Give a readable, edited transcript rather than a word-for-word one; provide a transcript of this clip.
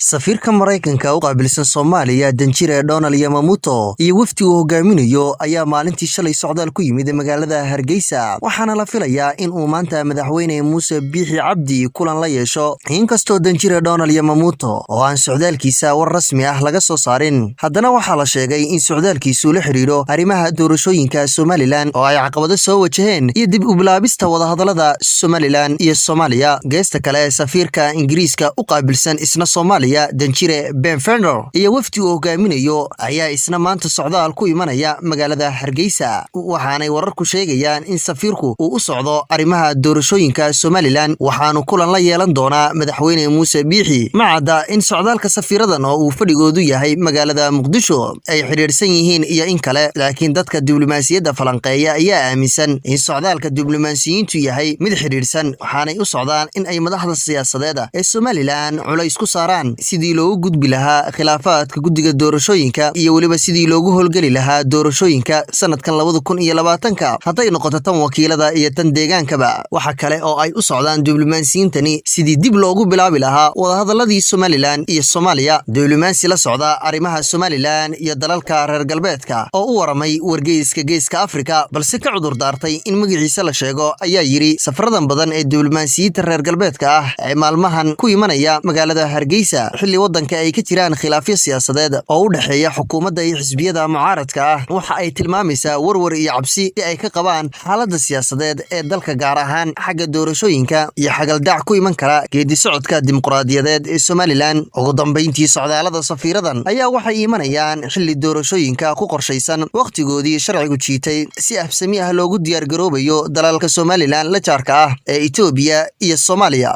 Safiirka Maraykanka u qaabilsan Soomaaliya, danjire Donald Yamamoto, iyo wafdi uu hogaaminayo ayaa maalintii shalay socdaal ku yimid magaalada Hargeysa, waxaana la filayaa in uu maanta Madaxweyne Muuse Biixi Cabdi kulan la yeesho. Inkastoo danjire Donald Yamamoto oo aan socdaalkiisa war rasmi ah laga soo saarin, haddana waxaa la sheegay in socdaalkiisu la xidhiidho arrimaha doorashooyinka Somaliland oo ay caqabado soo wajaheen iyo dib u bilaabista wadahadalada Somaliland iyo Soomaaliya. Geesta kale, safiirka Ingiriiska u qaabilsan isna Soomaaliya, danjire Ben Fender, iyo wafdi uu hogaaminayo ayaa isna maanta socdaal ku imanaya magaalada Hargeysa, waxaanay wararku sheegayaan in safiirku uu u socdo arrimaha doorashooyinka Somaliland, waxaanu kulan la yeelan doonaa Madaxweyne Muuse Biixi. Ma cadda in socdaalka safiiradan oo uu fadhigoodu yahay magaalada Muqdisho ay xidhiidhsan yihiin iyo in kale, laakiin dadka diblomaasiyadda falanqeeya ayaa aaminsan in socdaalka diblomaasiyiintu yahay mid xidhiidhsan, waxaanay u socdaan in ay madaxda siyaasadeeda ee Somaliland culays ku saaraan sidii loogu gudbi lahaa khilaafaadka guddiga doorashooyinka iyo weliba sidii loogu howlgeli lahaa doorashooyinka sanadkan 2020-ka, hadday noqoto tan wakiilada iyo tan deegaankaba. Waxa kale oo ay u socdaan diblomaasiyiintani sidii dib loogu bilaabi lahaa wadahadaladii Somaliland iyo Soomaaliya. Diblomaasi la socda arrimaha Somaliland iyo dalalka reer galbeedka oo u waramay wargeyska Geeska Afrika, balse ka cudur daartay in magaciisa la sheego, ayaa yidhi safaradan badan ee diblomaasiyiinta reer galbeedka ah ee maalmahan ku imanaya magaalada Hargeysa, xilli waddanka ay ka jiraan khilaafyo siyaasadeed oo u dhexeeya xukuumadda iyo xisbiyada mucaaradka ah, waxa ay tilmaamaysaa warwar iyo cabsi si ay ka qabaan xaaladda siyaasadeed ee dalka, gaar ahaan xagga doorashooyinka iyo xagaldaac ku iman kara geedi socodka dimuqraadiyadeed ee Somaliland. Ugu dambayntii, socdaalada safiiradan ayaa waxay imanayaan xilli doorashooyinka ku qorshaysan wakhtigoodii sharcigu jiitay si habsami ah loogu diyaargaroobayo dalalka Somaliland la jaarka ah ee Itoobiya iyo Soomaaliya.